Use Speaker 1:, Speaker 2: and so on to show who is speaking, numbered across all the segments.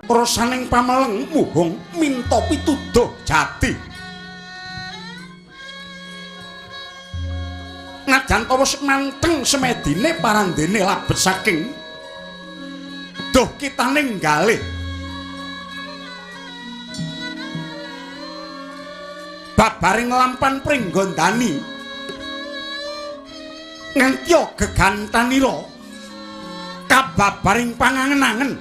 Speaker 1: Rasaning pameleng muhung minta pituduh jati. Najan wis manteng semedine parandene labet saking duh kitaning galih. Babaring lampan pringgondani nganti gegantanira kababaring pangangen-angen.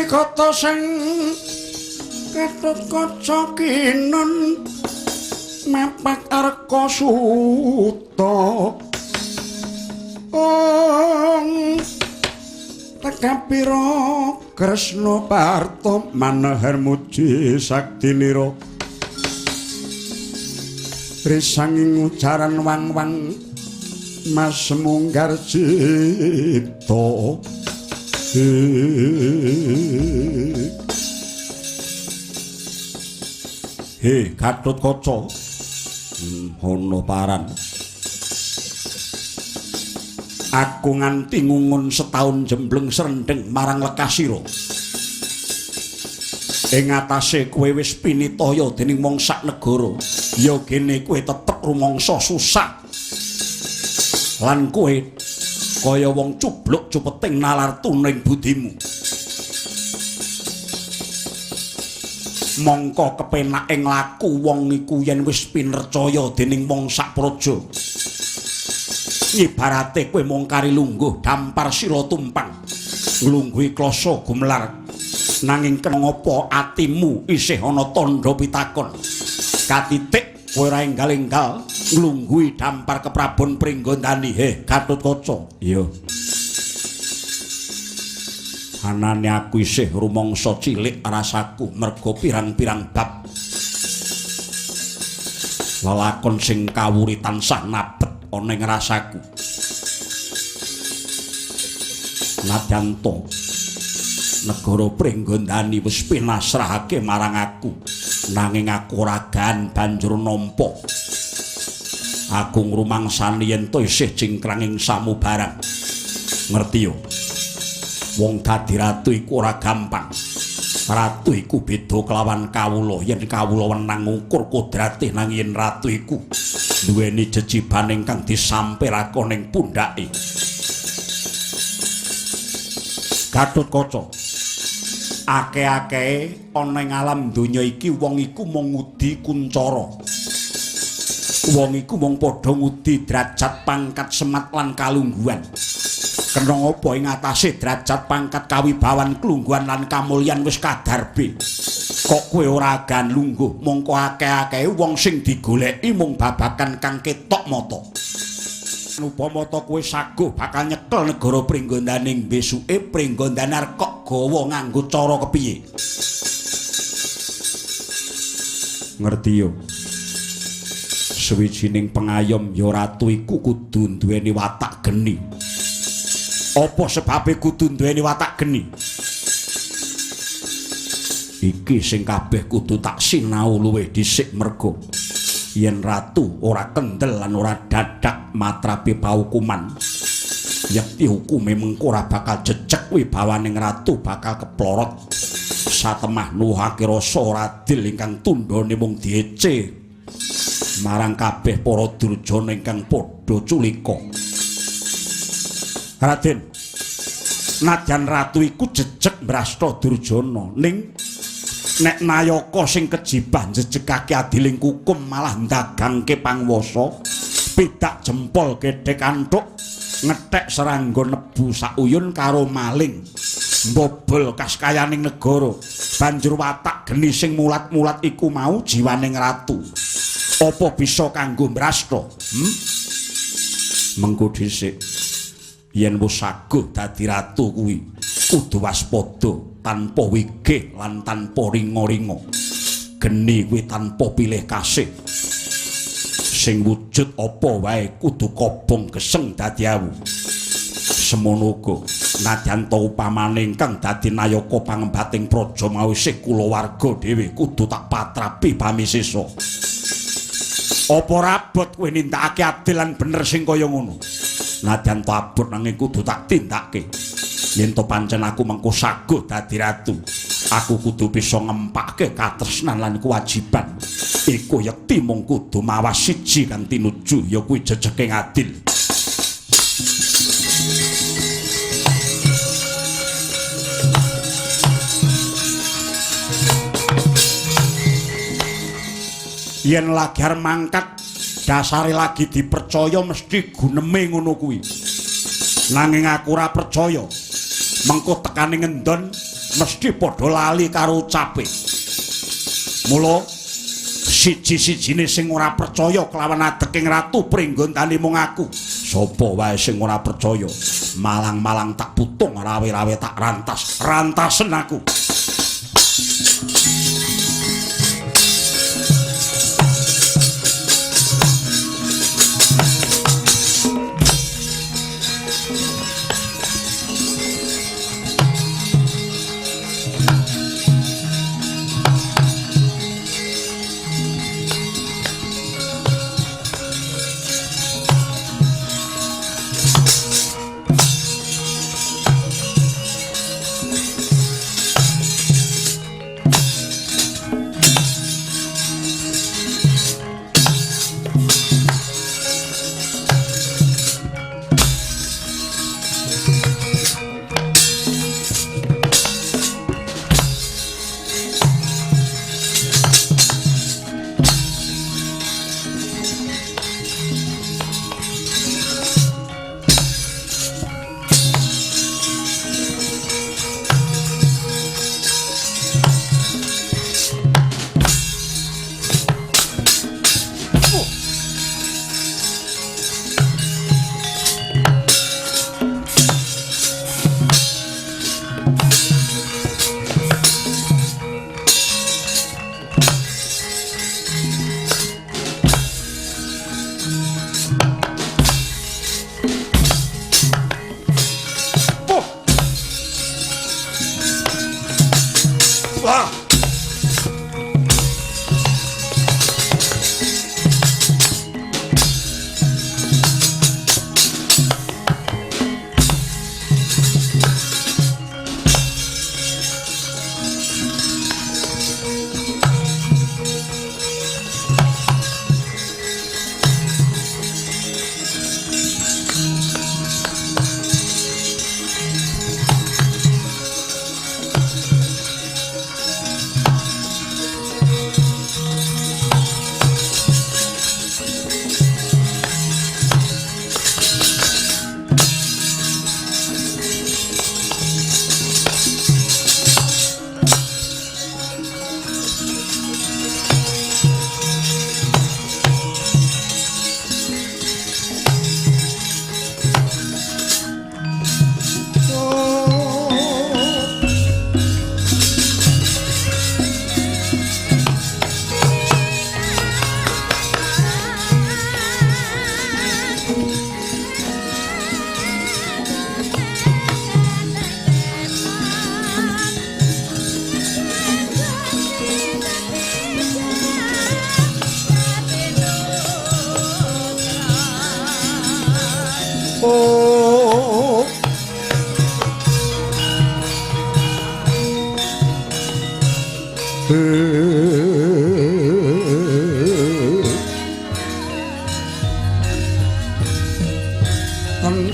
Speaker 1: Kata sing Ketut Kaca kinun mapak arka suta ong tekapira Kresna Parta manahar muji saktinira risanging ujaran wang-wang mas munggar cipta. He Gatut Kaca, ana paran. Aku nganti ngungun setaun jembleng srendeng marang Lekasira. Ing atase kowe wis pinitaya dening wong sak negara, ya gene kowe tetep rumangsa susah. Lan kowe kaya wong cubluk cupeting nalar tuning budimu. Mongko kepenake nglaku wong iku yen wis pinercaya dening wong sak praja. Ibarate kowe mung kari lungguh dampar sila tumpang, nglungguhi klasa gumelar. Nanging kenapa atimu isih ana tandha pitakon? Katitik kowe ora enggal-enggal nglungguhi dampar keprabon Pringgondani. He Gatut Kaca. Iya. Anane aku isih rumangsa cilik rasaku merga pirang-pirang bab lelakon sing kawuri tansah nabet ana ing rasaku. Nadyan to negara Pringgondani wis pinasrahake marang aku, nanging aku ora gan banjur nampa. Aku ngrumangsani yen to isih cingkrang ing samubarang. Ngerti yo? Wong dadi ratu iku ora gampang. Ratu iku beda kelawan kawula. Yen kawula wenang ngukur kodrate, nanging yen ratu iku duweni jejiban ingkang disampirake ning pundhake. Gatut Kaca, akeh-akehe ana ing alam donya iki wong iku mung ngudi kuncara. Wong iku mung padha ngudi derajat pangkat semat lan kalungguhan. Kena apa ing atase derajat pangkat kawibawan klungguhan lan kamulyan wis kadarbe. Kok kowe ora agan lungguh, mongko akeh-akehe wong sing digoleki mung babagan kang ketok mata. Upama ta kowe saguh bakal nyekel negara Pringgondani besuke Pringgondani arep kok gawa nganggo cara kepiye? Ngerti yo? Sawijining pengayom ya ratu iku kudu duweni watak geni. Apa sebabe kudu duweni watak geni? Iki sing kabeh kudu tak sinau luwih dhisik merga yen ratu ora kendel lan ora dadak matrapi paukuman, yekti hukume mengko ora bakal jejeg wibawaning ratu bakal keplorot. Satemah nuwuhake rasa ora adil ingkang tundhone mung diece marang kabeh para durjana ingkang padha culika. Raden, nadyan ratu iku jejeg mrasta durjana, ning nek nayaka sing kejibah njejegake adiling kukum malah ndagangke pangwasa, Pidak jempol gedhek antuk ngethek serangga nebu sauyun karo maling. Mbobol kaskayaning negara. Banjur watak geni sing mulat-mulat iku mau jiwaning ratu. Apa bisa kanggo mrasta? Mengko dhisik yen wis saguh dadi ratu kuwi kudu waspada tanpa wigih lan tanpa ringa-ringa. Geni kuwi tanpa pilih kasih. Sing wujud apa wae kudu kobong geseng dadi awu. Semono uga nadyan ta upamane ingkang dadi nayaka pangembating praja mau isih kulawarga dhewe kudu tak patrapi pamisesa. Apa rabot kowe nindakake adil lan bener sing kaya ngono? Nadyan ta abot nanging kudu tak tindakake. Yen to pancen aku mengko saguh dadi ratu, aku kudu bisa ngempake katresnan lan kewajiban. Iku yekti mung kudu mawas siji kang tinuju ya kuwi jejeking adil. Yen lagi arep mangkat dasare lagi dipercaya mesti guneme ngono kuwi. Nanging aku ora percaya. Mengko tekane ngendon mesti padha lali karo ucape. Mula siji-sijine sing ora percaya kelawan adeking ratu pringgontane mung aku. Sapa wae sing ora percaya, malang-malang tak putung rawe-rawe tak rantas, rantasen aku.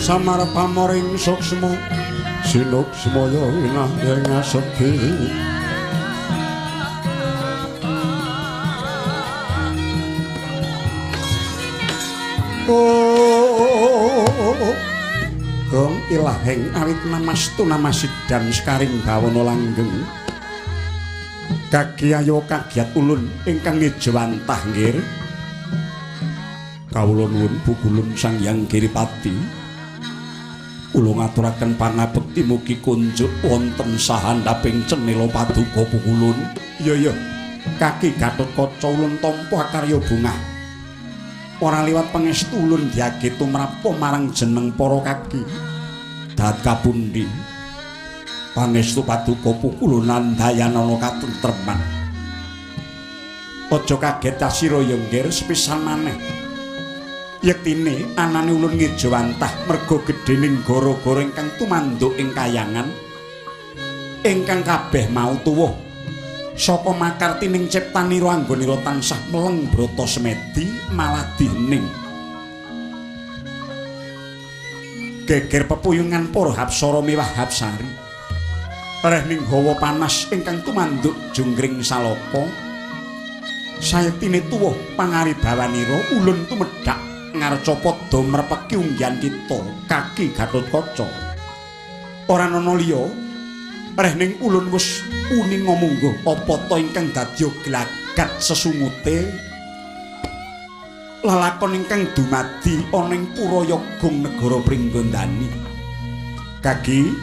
Speaker 2: Samar pamoring suksma sinuksmaya winah ing asepi. Oh gong ilaheng awit namastu namasidam sekaring bawana langgeng. Kaki ayo kagiat ulun ingkang ngejewantah nggir. Kawula nuwun pukulun Sang Hyang Giripati. Kula ngaturaken pangabekti mugi kunjuk wonten sahandaping cenela paduka pukulun. Iya iya. Kaki Gathotkaca ulun tampa karya bungah. Ora liwat pangestu ulun diage tumrapa marang jeneng para kaki. Dat kapundi? Pangestu paduka pukulun andayanana katentreman. Aja kaget asira ya nggir sepisan maneh. Yektine anane ulun ngejawantah merga gedhening gara-gara ingkang tumanduk ing kayangan ingkang kabeh mau tuwuh saka makartining ciptanira anggonira tansah meleng brata semedi maladih ning geger pepuyungan para hapsara miwah hapsari reh ning hawa panas ingkang tumanduk junggring salaka. Sayektine tuwuh pangaribawanira ulun tumedhak ngarca padha mrepeki unggihan kita kaki Gathotkaca. Ora ana liya reh ning ulun wis uninga mungguh apa ta ingkang dadi glagat sesungute lelakon ingkang dumadi ana ing Purayagung negara Pringgondani. Kaki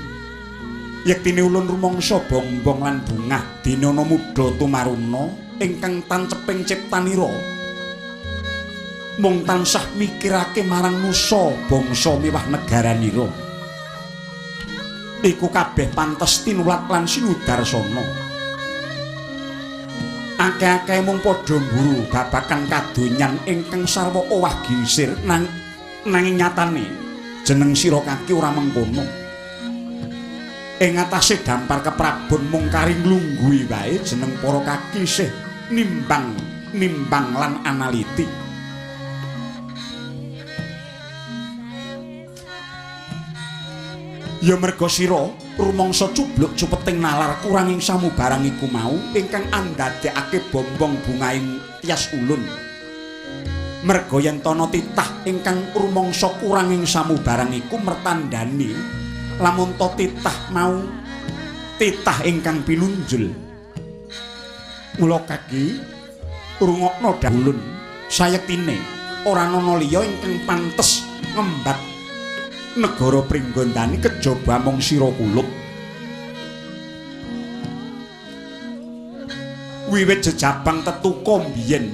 Speaker 2: yektine ulun rumangsa bongbong lan bungah dene ana mudha tumaruna ingkang tanceping ciptanira mung tansah mikirake marang nusa bangsa miwah negaranira. Iku kabeh pantes tinulat lan sinudarsana. Akeh-akeh mung padha mburu babagan kadonyan ingkang sarwa owah gisir nang nanging nyatane jeneng sira kaki ora mengkono. Ing atase dampar keprabon mung kari nglungguhi wae jeneng para kaki sih nimbang nimbang lan analiti. Ya merga sira rumangsa cubluk cupeting nalar kuranging samubarang iku mau ingkang andadekake bombong bungaing tias ulun. Merga yen tana titah ingkang rumangsa kuranging samubarang iku mertandani lamun ta titah mau titah ingkang pinunjul. Mula kaki rungokno dawuh sayektine ora ana liya ingkang pantes ngembat negara Pringgondani kejaba mung sira kulup. Wiwit jejabang tetuka mbiyen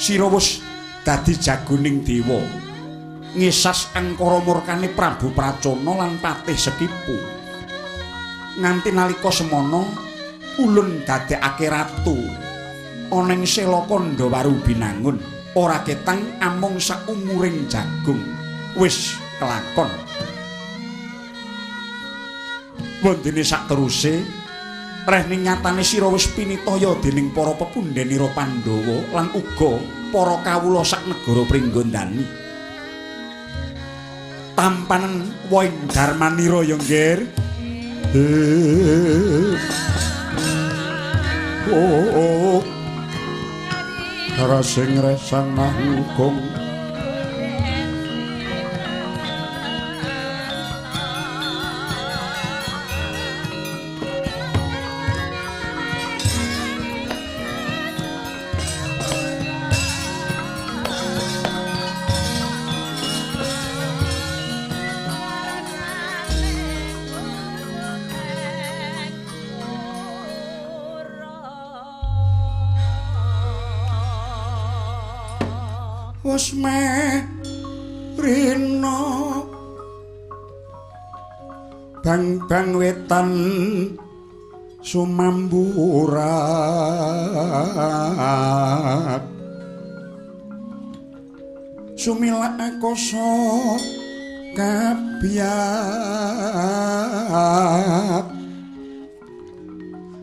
Speaker 2: sira wis dadi jagoning dewa ngisas angkara murkane Prabu Pracona lan Patih Sekipu. Nganti nalika semana ulun dadekake ratu ana ing Selaka Ndawaru Binangun ora ketang amung saumuring jagung wis kelakon. Wondene sakteruse reh ning nyatane sira wis pinitaya dening para pepundhenira Pandhawa lan uga para kawula sak negara Pringgondani. Tampanen woing darmanira ya nggir. Oh, rasing resan nanggung wis rina bang-bang wetan sumamburat sumilak akasa kabyak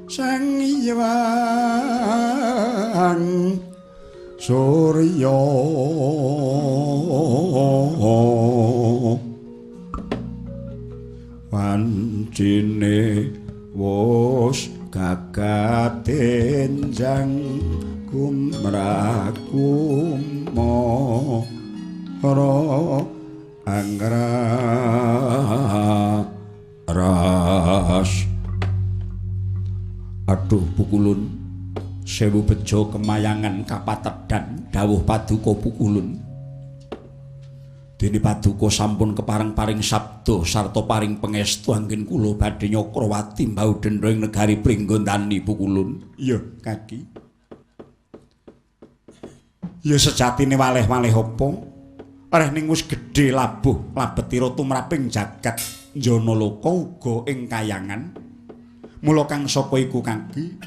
Speaker 2: Sang Hyang Surya wancine wus gagatenjang kumrakumo.
Speaker 1: ora anggra ras. Aduh Pukulun, sewu bejo kemayangan kapatedan dawuh paduka Pukulun. Dene paduka sampun kepareng paring sabda sarta paring pangestu anggen kula badhe Nyakrawati mbau dendha ing negari Pringgondani Pukulun. Iya, Kaki. Ya sejatine waleh-waleh apa? Reh ning wis gedhe labuh labetira tumraping jagat Janaloka uga ing kayangan. Mula kang saka iku Kaki,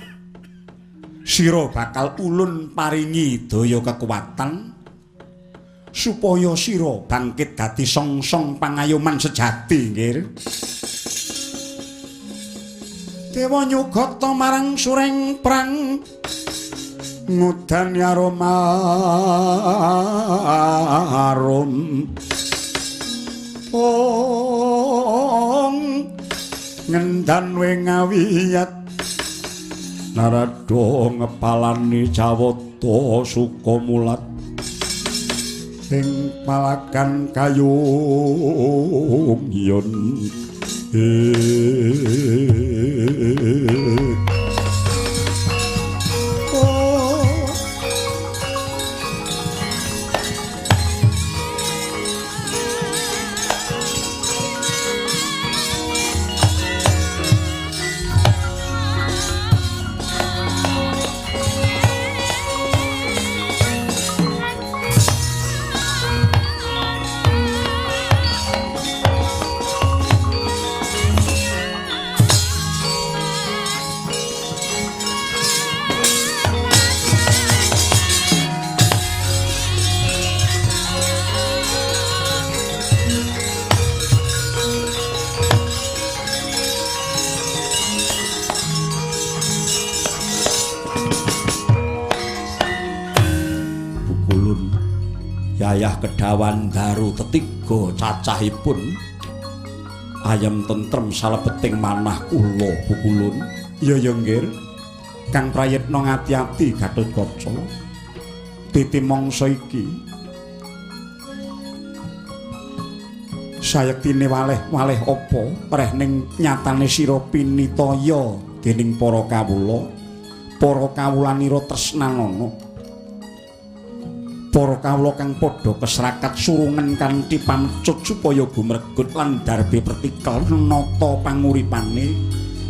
Speaker 1: sira bakal ulun paringi daya kekuatan supaya sira bangkit dadi songsong pangayoman sejati nggih. Dewa nyugata marang sureng prang ngudani aroma arum ong ngendan wengawiyat narada ngepalani jawata sukamulat ing palakan kayung yen. Yayah kedawan daru tetiga cacahipun ayem tentrem salebeting manah kula Pukulun. Iya ya nggih. Kang prayitna ngati-ati Gatotkaca. Titi mangsa iki sayektine waleh-waleh apa reh ning nyatane sira pinitaya dening para kawula. Para kawulanira tresnanana. Para kawula kang padha kesrakat surungen kanthi pamcut supaya gumregut lan darbe pertikel nata panguripane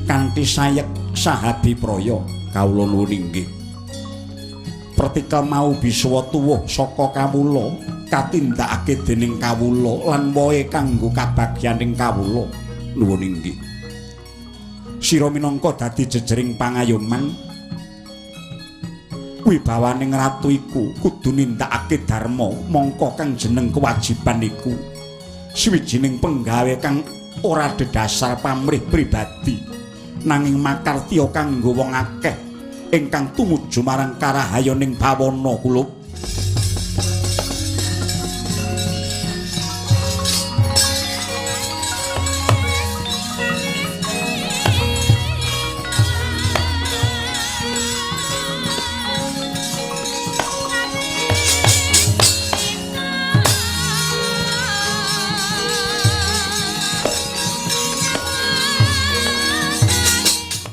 Speaker 1: kanthi sayek sahabipraya. Kawula nuwun inggih. Pertikel mau bisa tuwuh saka kawula katindakake dening kawula lan wohe kanggo kabagyaning kawula. Nuwun inggih. Sira minangka dadi jejering pangayoman wibawaning ratu iku kudu nindakake dharma mongko kang jeneng kewajiban iku swijining penggawe kang ora dedasar pamrih pribadi nanging makartya kanggo wong akeh ingkang tumuju marang karahayaning bawana kulup.